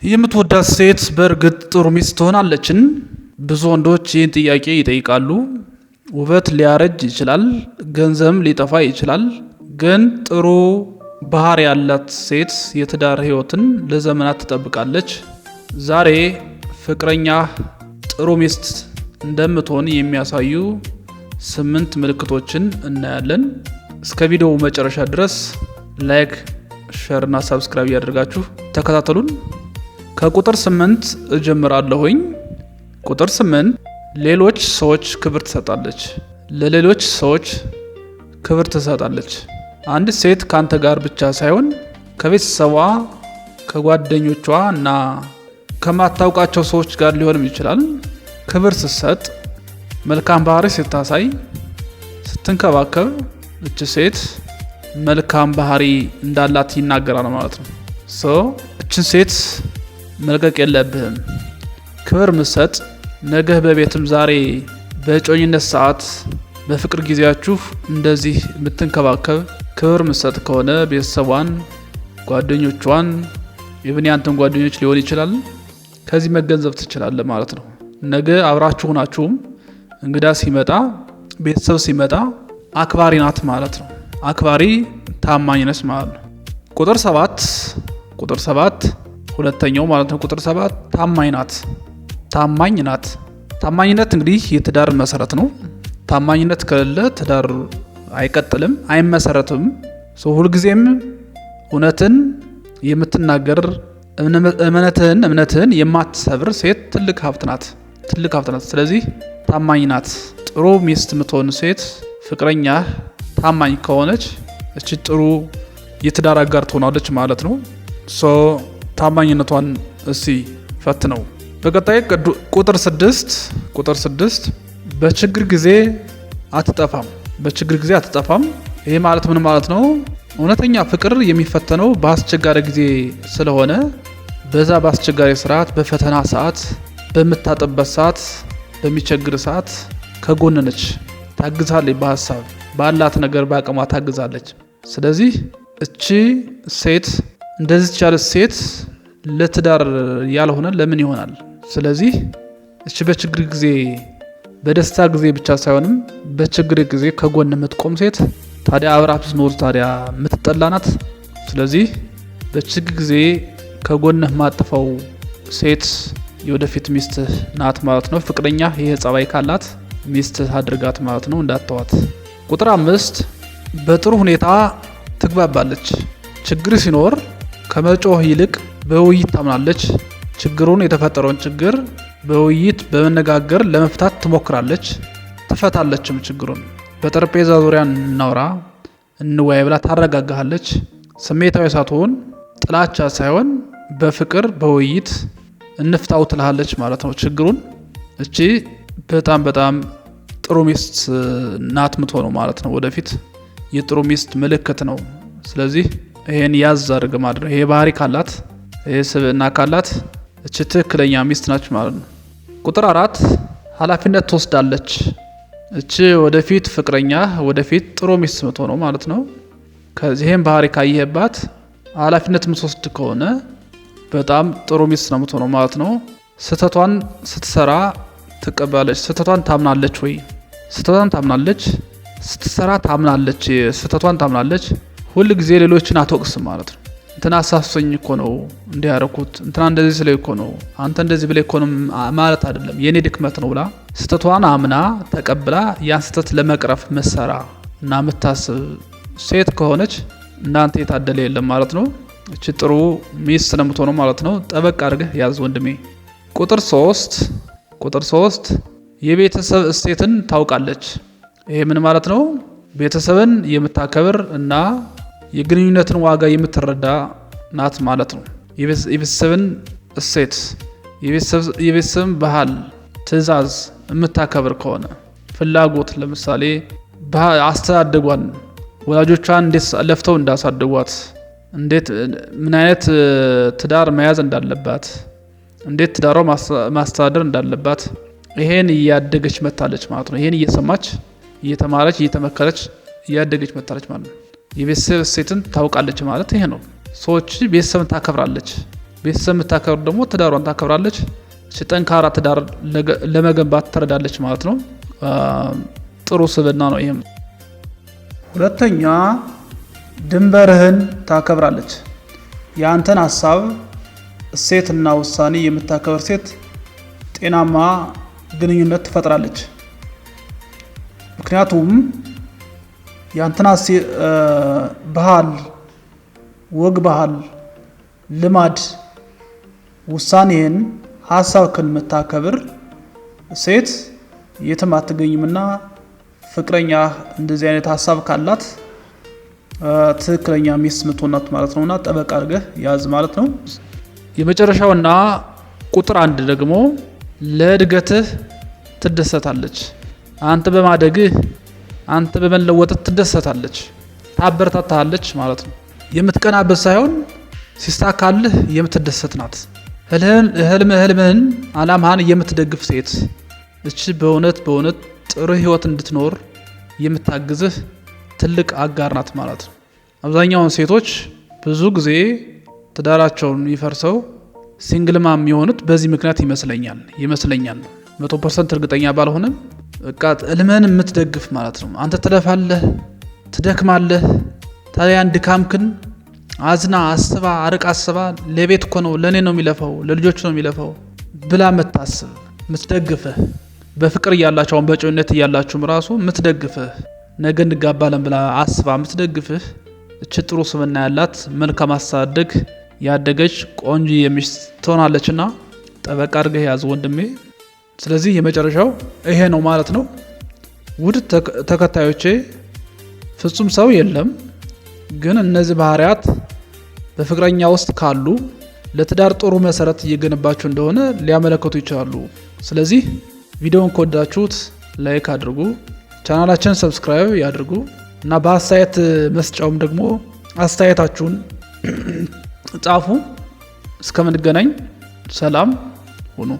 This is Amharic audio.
የምትወዳት ሴት በእርግጥ ጥሩ ሚስት ትሆናለችን? ብዙ ወንዶች ይህን ጥያቄ ይጠይቃሉ። ውበት ሊያረጅ ይችላል፣ ገንዘብም ሊጠፋ ይችላል። ግን ጥሩ ባህሪ ያላት ሴት የትዳር ሕይወትን ለዘመናት ትጠብቃለች። ዛሬ ፍቅረኛህ ጥሩ ሚስት እንደምትሆን የሚያሳዩ 8 ምልክቶችን እናያለን። እስከ ቪዲዮው መጨረሻ ድረስ like፣ share እና subscribe እያደረጋችሁ ተከታተሉን። ከቁጥር 8 እጀምራለሁኝ። ቁጥር 8፣ ሌሎች ሰዎች ክብር ትሰጣለች። ለሌሎች ሰዎች ክብር ትሰጣለች። አንድ ሴት ካንተ ጋር ብቻ ሳይሆን ከቤተሰቧ፣ ከጓደኞቿ እና ከማታውቃቸው ሰዎች ጋር ሊሆንም ይችላል። ክብር ስትሰጥ፣ መልካም ባህሪ ስታሳይ፣ ስትንከባከብ እች ሴት መልካም ባህሪ እንዳላት ይናገራል ማለት ነው። So እችን ሴት መልቀቅ የለብህም። ክብር ምሰጥ፣ ነገህ በቤትም ዛሬ በእጮኝነት ሰዓት በፍቅር ጊዜያችሁ እንደዚህ የምትንከባከብ፣ ክብር ምሰጥ ከሆነ ቤተሰቧን፣ ጓደኞቿን፣ even ያንተን ጓደኞች ሊሆን ይችላል፣ ከዚህ መገንዘብ ትችላለህ ማለት ነው። ነገ አብራችሁ ናችሁም እንግዳ ሲመጣ፣ ቤተሰብ ሲመጣ አክባሪ ናት ማለት ነው። አክባሪ፣ ታማኝ ነች ማለት ነው። ቁጥር 7፣ ቁጥር 7 ሁለተኛው ማለት ነው። ቁጥር 7፣ ታማኝ ናት። ታማኝ ናት። ታማኝነት እንግዲህ የትዳር መሰረት ነው። ታማኝነት ከሌለ ትዳር አይቀጥልም፣ አይመሰረትም። So ሁልጊዜም እውነትን የምትናገር፣ እምነትህን የማትሰብር ሴት ትልቅ ሀብት ናት። ትልቅ ሀብት ናት። ስለዚህ ታማኝ ናት። ጥሩ ሚስት የምትሆን ሴት ፍቅረኛህ ታማኝ ከሆነች እቺ ጥሩ የትዳር አጋር ትሆናለች ማለት ነው። So ታማኝነቷን እስቲ ፈትነው። በቀጣይ ቁጥር 6፣ ቁጥር 6፣ በችግር ጊዜ አትጠፋም። በችግር ጊዜ አትጠፋም። ይሄ ማለት ምን ማለት ነው? እውነተኛ ፍቅር የሚፈተነው በአስቸጋሪ ጊዜ ስለሆነ በዛ በአስቸጋሪ ሰዓት፣ በፈተና ሰዓት፣ በምታጣበት ሰዓት፣ በሚቸግር ሰዓት ከጎንህ ነች፣ ታግዝሃለች። በሀሳብ፣ ባላት ነገር፣ በአቅሟ ታግዛለች። ስለዚህ እቺ ሴት፣ እንደዚች ያለች ሴት ለትዳር ያልሆነ ለምን ይሆናል? ስለዚህ እቺ በችግር ጊዜ፣ በደስታ ጊዜ ብቻ ሳይሆንም በችግር ጊዜ ከጎን የምትቆም ሴት ታዲያ አብራህ ብትኖር ታዲያ የምትጠላ ናት? ስለዚህ በችግር ጊዜ ከጎንህ ማትጠፋው ሴት የወደፊት ሚስትህ ናት ማለት ነው። ፍቅረኛህ ይህ ጸባይ ካላት ሚስትህ አድርጋት ማለት ነው፣ እንዳትተዋት። ቁጥር 5፣ በጥሩ ሁኔታ ትግባባለች። ችግር ሲኖር ከመጮህ ይልቅ በውይይት ታምናለች። ችግሩን፣ የተፈጠረውን ችግር በውይይት፣ በመነጋገር ለመፍታት ትሞክራለች፣ ትፈታለችም። ችግሩን በጠረጴዛ ዙሪያ እናውራ፣ እንወያይ ብላ ታረጋጋሃለች። ስሜታዊ ሳትሆን፣ ጥላቻ ሳይሆን በፍቅር በውይይት እንፍታው ትልሃለች ማለት ነው ችግሩን። እቺ በጣም በጣም ጥሩ ሚስት ናት ምትሆነው ማለት ነው። ወደፊት የጥሩ ሚስት ምልክት ነው። ስለዚህ ይሄን ያዝ አድርግ ማለት ነው። ይሄ ባህሪ ካላት፣ ይሄ ስብዕና ካላት እቺ ትክክለኛ ሚስት ናት ማለት ነው። ቁጥር 4፣ ኃላፊነት ትወስዳለች። እቺ ወደፊት ፍቅረኛ፣ ወደፊት ጥሩ ሚስት ምትሆነው ማለት ነው። ከዚህም ባህሪ ካየህባት ኃላፊነት የምትወስድ ከሆነ በጣም ጥሩ ሚስት ነው የምትሆነው ማለት ነው። ስህተቷን ስትሰራ ትቀበላለች። ስህተቷን ታምናለች ወይ? ስህተቷን ታምናለች። ስትሰራ ታምናለች። ስህተቷን ታምናለች። ሁል ጊዜ ሌሎችን አትወቅስም ማለት ነው። እንትና አሳስቶኝ እኮ ነው እንዲህ ያደረኩት፣ እንትና እንደዚህ ስለ እኮ ነው፣ አንተ እንደዚህ ብለህ እኮ ነው ማለት አይደለም፣ የኔ ድክመት ነው ብላ ስህተቷን አምና ተቀብላ ያን ስህተት ለመቅረፍ ምትሰራ እና የምታስብ ሴት ከሆነች እንዳንተ የታደለ የለም ማለት ነው። እቺ ጥሩ ሚስት ነው የምትሆነው ማለት ነው። ጠበቅ አድርገህ ያዝ ወንድሜ። ቁጥር 3፣ ቁጥር 3፣ የቤተሰብ እሴትን ታውቃለች። ይሄ ምን ማለት ነው? ቤተሰብን የምታከብር እና የግንኙነትን ዋጋ የምትረዳ ናት ማለት ነው። የቤተሰብን እሴት፣ የቤተሰብን ባህል፣ ትዕዛዝ የምታከብር ከሆነ፣ ፍላጎት ለምሳሌ አስተዳደጓን፣ ወላጆቿን እንዴት ለፍተው እንዳሳደጓት፣ እንዴት ምን አይነት ትዳር መያዝ እንዳለባት፣ እንዴት ትዳሯ ማስተዳደር እንዳለባት ይሄን እያደገች መታለች ማለት ነው። ይሄን እየሰማች፣ እየተማረች፣ እየተመከረች እያደገች መታለች ማለት ነው። የቤተሰብ እሴትን ታውቃለች ማለት ይሄ ነው። ሰዎች ቤተሰብን ታከብራለች። ቤተሰብ የምታከብር ደግሞ ትዳሯን ታከብራለች። ጠንካራ ትዳር ለመገንባት ትረዳለች ማለት ነው። ጥሩ ስብዕና ነው ይሄም። ሁለተኛ፣ ድንበርህን ታከብራለች። የአንተን ሀሳብ፣ እሴትና ውሳኔ የምታከብር ሴት ጤናማ ግንኙነት ትፈጥራለች። ምክንያቱም የአንተን ባህል፣ ወግ፣ ባህል፣ ልማድ፣ ውሳኔህን፣ ሀሳብህን የምታከብር ሴት የትም አትገኝምና ፍቅረኛ እንደዚህ አይነት ሀሳብ ካላት ትክክለኛ ሚስት የምትሆናት ማለት ነውና ጠበቅ አድርገህ ያዝ ማለት ነው። የመጨረሻውና ቁጥር አንድ ደግሞ ለእድገትህ ትደሰታለች። አንተ በማደግህ፣ አንተ በመለወጥህ ትደሰታለች፣ ታበረታታለች ማለት ነው። የምትቀናበት ሳይሆን ሲሳካልህ የምትደሰት ናት። ህልምህን፣ አላማህን የምትደግፍ ሴት እቺ በእውነት በእውነት ጥሩ ህይወት እንድትኖር የምታግዝህ ትልቅ አጋር ናት ማለት ነው። አብዛኛውን ሴቶች ብዙ ጊዜ ትዳራቸውን የሚፈርሰው፣ single mom የሚሆኑት በዚህ ምክንያት ይመስለኛል። 100% እርግጠኛ ባልሆንም በቃ ህልምህን የምትደግፍ ማለት ነው። አንተ ትለፋለህ፣ ትደክማለህ። ታዲያ ያን ድካምክን አዝና፣ አስባ፣ አርቃ አስባ ለቤት እኮ ነው፣ ለእኔ ነው የሚለፋው፣ ለልጆቹ ነው የሚለፋው ብላ የምታስብ፣ የምትደግፍህ፣ በፍቅር እያላችሁ አሁን በእጮኝነት እያላችሁም ራሱ የምትደግፍህ፣ ነገ እንጋባለን ብላ አስባ የምትደግፍህ እች ጥሩ ስብዕና ያላት፣ መልካም አስተዳደግ ያደገች ቆንጆ የሚስት ትሆናለችና ጠበቅ አድርገህ ያዝ ወንድሜ። ስለዚህ የመጨረሻው ይሄ ነው ማለት ነው። ውድ ተከታዮቼ፣ ፍጹም ሰው የለም፣ ግን እነዚህ ባህሪያት በፍቅረኛ ውስጥ ካሉ ለትዳር ጥሩ መሰረት እየገነባችሁ እንደሆነ ሊያመለክቱ ይችላሉ። ስለዚህ ቪዲዮውን ከወደዳችሁት like አድርጉ፣ ቻናላችንን subscribe ያድርጉ እና በአስተያየት መስጫውም ደግሞ አስተያየታችሁን ጻፉ። እስከምንገናኝ ሰላም ሁኑ።